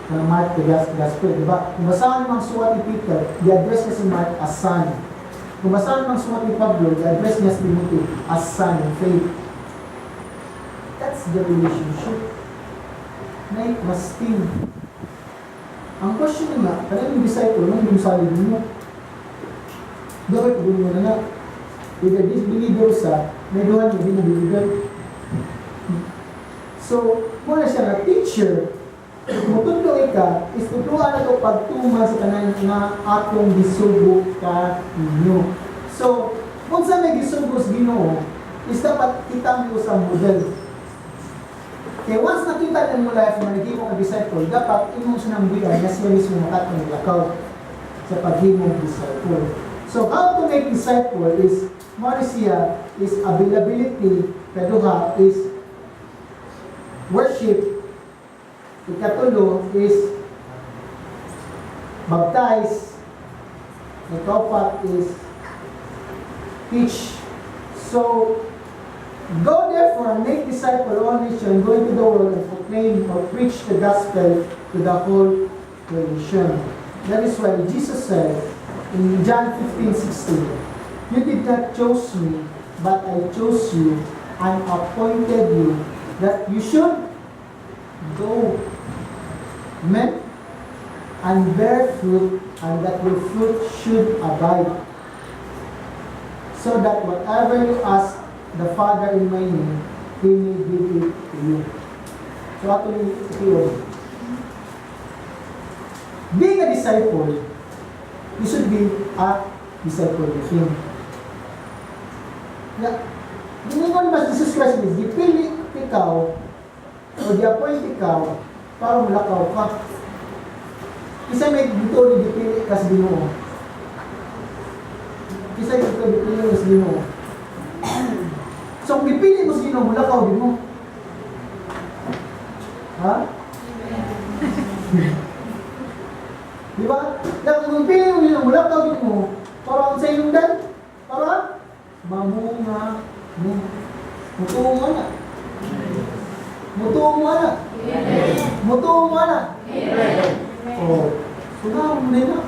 Ng Mark the Gospel, di ba? Kung basahan mo ang suwat ni Peter, i-address niya si Mark as son. Kung basahan mo ang suwat ni Pablo, i-address niya si Timothy as son in faith. That's the relationship. Na trusting. Ang question nga, kanang disciple, nung gimusalig mo, dapat pag mo na na. Either this believer sa, may duha niya, di mo believer. So, muna siya nga teacher, mutudlo ka, is tutuan na ito pagtuman sa tanan nga atong gisugo ka ninyo. So, kung sa may gisugo sa Ginoo, is dapat kita mo sa model. Kaya once nakita na mo life nga naghimo ka disciple, dapat imong sinambuyan na siya mismo makatong lakaw sa paghimong disciple. So, how to make disciple is, mo ni siya, is availability, kaduha is worship, ikatulo is baptize, ikaapat is teach. So, go therefore and make disciple all nations, go into the world and proclaim or preach the gospel to the whole creation. That is why Jesus said in John 15:16, "You did not choose me, but I chose you and appointed you that you should go." Amen? "And bear fruit, and that your fruit should abide. So that whatever you ask the Father in my name, He may give it to you." So ato ni itiyon. Being a disciple, you should be a disciple of Him. Na, giningon mas Jesus Christ is, gipili ikaw, o di-appoint ikaw, para mulakaw ka. Isa may dito ni gipili ka sa Ginoo. Isa dito gipili mo sa Ginoo. So kung gipili mo sa Ginoo, mulakaw din mo. Ha? Di ba? Na kung gipili mo Ginoo, mulakaw din mo, para ang sa dan, para mamunga mo. Mutuo mo na. Mutuo mo na. Mutuo mo na. Oh, so na mo na.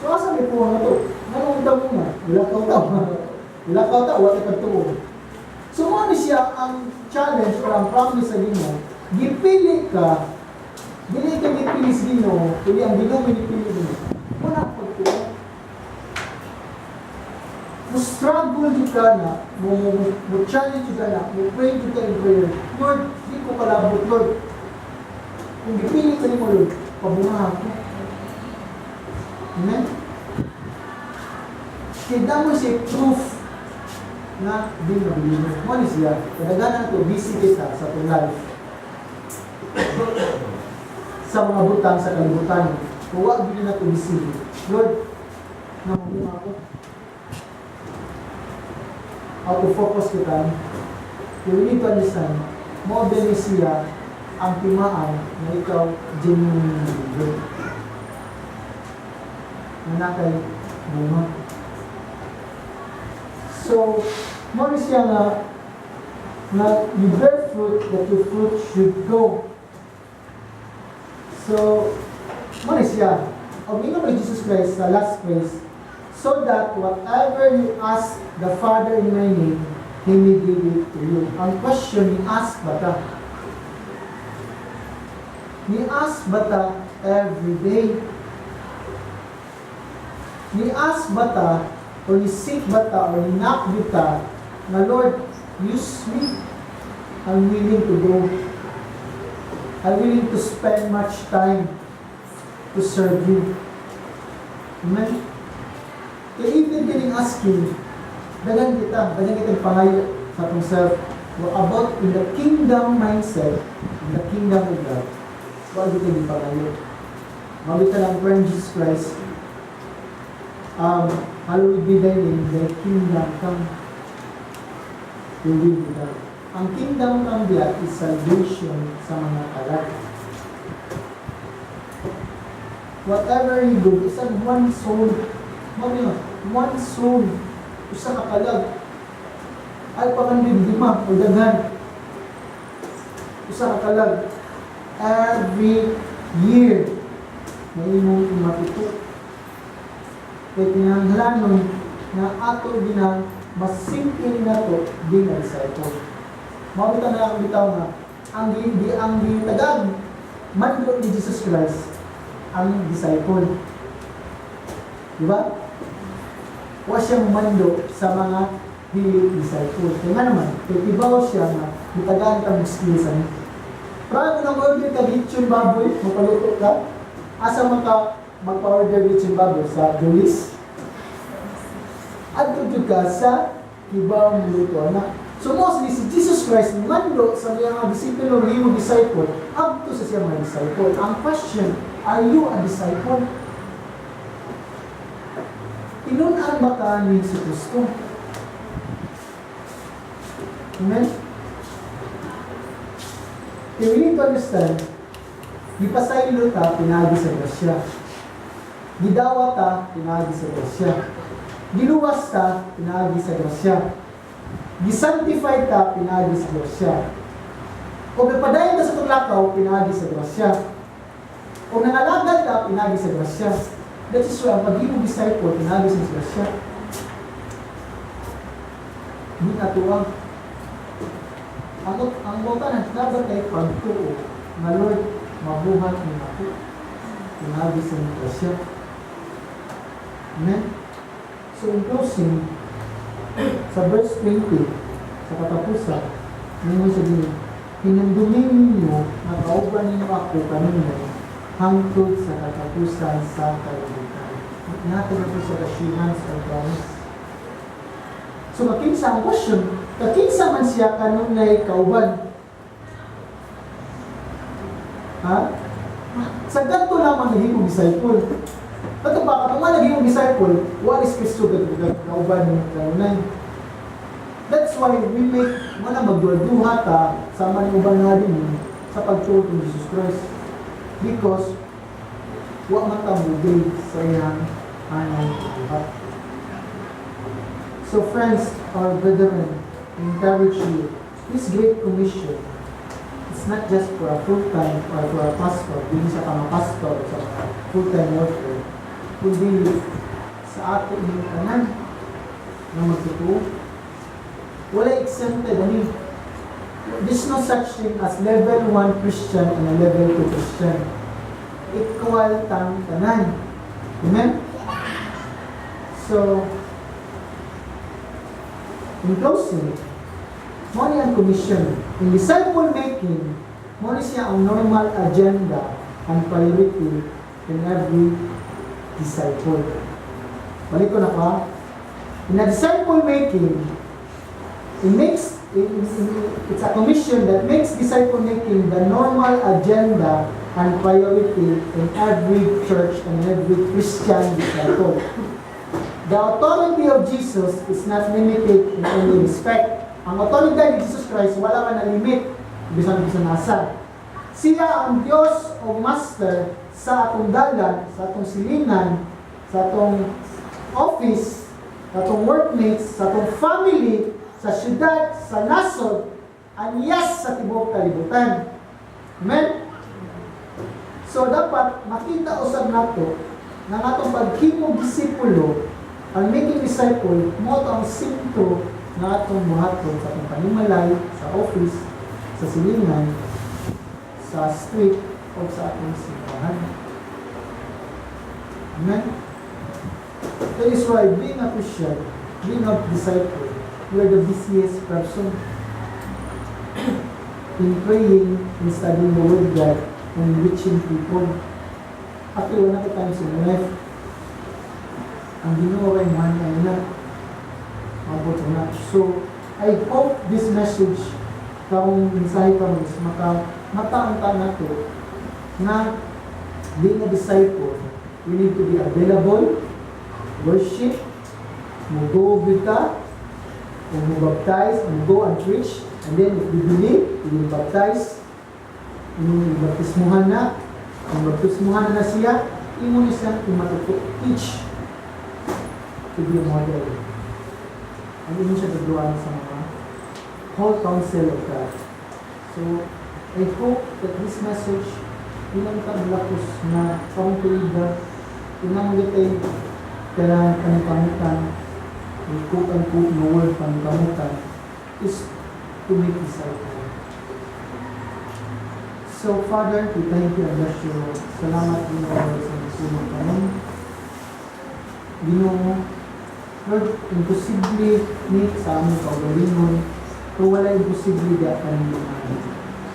So asa may puha na to? Anong mo nga? Lakaw ta. Lakaw ta, wala kang tuo. So mo ni siya ang challenge or ang promise sa Ginoo. Gipili ka, dili ka gipili sa Ginoo, kundi ang Ginoo may gipili nimo. Wala pagtuo. Mo struggle jud ka na, mo challenge jud ka na, mo pray jud ka in prayer. "Lord, di ko kalabot, Lord. Kung gipili ka nimo, Lord, pabunga ako." Amen? Kaya damo siya proof na di mabilin. Mo ni siya, kadaghanan to busy kita sa atong life. Sa mga butang sa kalibutan. Kung wa gyud na to busy. "Lord, namunga ako." Out of focus kita, you need to understand, mo ni siya ang timaan na ikaw genuine believer. Na nakay bunga. So, mo ni siya nga na you bear fruit, that your fruit should go. So, mo ni siya. Ang ingon ni Jesus Christ sa last phrase, "So that whatever you ask the Father in my name, He may give it to you." Ang question, ni ask ba ta? Ni ask ba ta every day? Ni ask ba ta or ni seek ba ta or ni knock ba ta na, "Lord, use me. I'm willing to go. I'm willing to spend much time to serve you"? Amen? Kaya even kining asking, daghan kitang pangayo sa atong self. Well, about in the kingdom mindset, in the kingdom of God, wala kita yung pangayo. Mabita lang prayer Jesus Christ, "Hallowed be thy name, thy kingdom come, your will be done." Ang kingdom come diya is salvation sa mga kalag. Whatever you do, is an one soul. Mao yun, one soul. Usa ka kalag. Ay pa kan lima o daghan. Usa ka kalag. Every year na imong imatuto. Kay kinahanglanon na ato ginang mas simple na to being a disciple. Mao na ang bitaw nga ang gi, di ang gitagag mando ni Jesus Christ ang disciple. Di ba? Wa siyang mando sa mga dili disciple. Kaya nga naman, kay tibaw siya nga gitagaan ka mo skills ani. Pero kung nang-order ka lechon baboy, mapaluto ka, asa man ka magpa-order lechon baboy? Sa Julis? Adto jud ka sa kibaw luto ana. So mostly si Jesus Christ mando sa mga disipulo, himo disciple, up to sa siya mga disciple. Ang question, are you a disciple? Tinun-an ba ka ni si Kristo? Amen? Okay, we need to understand, gipasaylo ta, pinaagi sa grasya. Gidawat ta, pinaagi sa grasya. Giluwas ta, pinaagi sa grasya. Gisanctify ta, pinaagi sa grasya. Kung nagpadayon ta sa atong lakaw, pinaagi sa grasya. Kung nangalagad ta, pinaagi sa grasya. That is why ang pagiging disciple, pinaagi sa grasya. Hindi natuwang. Ang tanan, dapat kay pagtuo nga Lord, mabuhat ni ako. Pinaagi sa grasya. Amen? So in closing, sa verse 20, sa katapusan, ninyo sa dini, "Hinumdumi ninyo nga kauban ninyo ako kanunay hangtod sa katapusan sa kalibutan." Natin ito sa assurance and promise. So kakinsa ang question, kakinsa man siya kanunay kauban? Ha? Sa ganito lamang naging disciple. Kato ba, katong nga naging disciple, what is Kristo kauban mo kanunay? That's why we make, wala magduha ta sa man uban nga din sa pagtuo ni Jesus Christ. Because, wa man ta mobey sa iyang anay buhat. So friends, our brethren, I encourage you, this Great Commission, it's not just for a full-time or for a pastor, hindi sa mga pastor, sa mga full-time worker, kundi sa ato ning tanan na magtutuo. Wala exempted, ani. There's no such thing as level 1 Christian and a level 2 Christian. Equal tang tanan. Amen? So, in closing, mo ni ang commission. In disciple making, mo ni siya ang normal agenda and priority in every disciple. Balik ko na pa. In a disciple making, it makes it, it's a commission that makes disciple making the normal agenda and priority in every church and every Christian disciple. The authority of Jesus is not limited in any respect. Ang authority ni Jesus Christ, wala ka na limit bisan bisan asa. Siya ang Diyos o Master sa atong dalan, sa atong silingan, sa atong office, sa atong workmates, sa atong family, sa syudad, sa nasod, and yes, sa tibuok kalibutan. Amen? So dapat makita usab nato nga ang atong paghimo disipulo, ang making disciple, mo to ang sentro nga atong buhaton sa atong panimalay, sa office, sa silingan, sa street, o sa atong simbahan. Amen? That is why being a Christian, being a disciple, we are the busiest person in praying, in studying the Word of God, and reaching people. Actually, wala na times in life. Ang Ginoo kay man ay na mabot na. So, I hope this message karong mensahe karon is maka mataon ta nato na being a disciple, we need to be available, worship, mo go gyud ta, o mo baptize, mo go and preach, and then if you believe, you will baptize, imong baptismuhan na, ang baptismuhan na siya, imo ni siyang imatuto, teach to be a model. Ang imo siya tudluan sa mga whole counsel of God. So, I hope that this message ilang taglakos na karong tuiga unang gitay kailangan paningkamutan, quote unquote no word paningkamutan is to make disciple. So Father, we thank you and bless you, Lord. Salamat, Ginoo, Lord, sa nagsulong karon. Ginoo, Lord, imposible ni sa among kaugalingon, pero wala imposible di kanimo.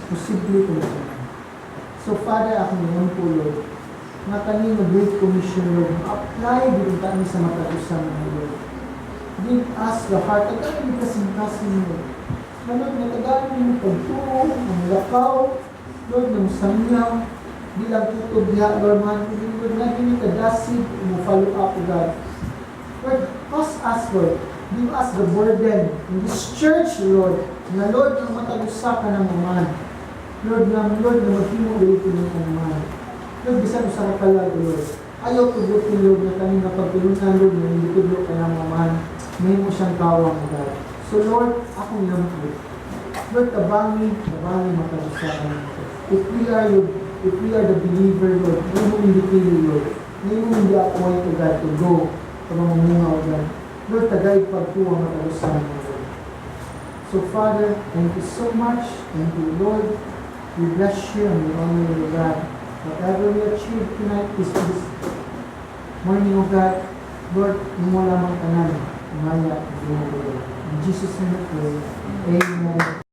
Posible kung tanan. So Father, akong ngayon po, Lord, nga kani nga Great Commission, Lord, apply din ta ni sa matag usa mga, Lord. Give us the heart, tagaan ni kasing-kasing, Lord. Na Lord, nga tagaan ni pagtuo, ang lakaw, Lord, ng sangyaw, di lang tutob diha, Lord, man, kundi, Lord, nga dili kadasig, mo follow up, O God. Lord, cause us, Lord, give us the burden in this church, Lord, na Lord, nga matag usa ka ng amahan. Lord, nga Lord, na maghimo dili ng amahan. Lord, bisan usa ka kalag, Lord. Ayaw tugutin, Lord, na kami nga pagtulunan, Lord, na hindi tudlo ka ng amahan, mahimo siyang kawang, God. So, Lord, akong lampo. Lord, tabangi, tabangi matag usa ka ng. If we are your, if we are the believer, Lord, ngayon mo hindi pili, Lord. Ngayon mo hindi appoint to God to go sa mga munga, O God. Lord, tagay pagtuwa matag usa mo, Lord. So, Father, thank you so much. Thank you, Lord. We bless you and we honor you, God. Whatever we achieve tonight, this morning, O God, Lord, imo lamang tanan. Maya, Lord. In Jesus' name we pray. Amen.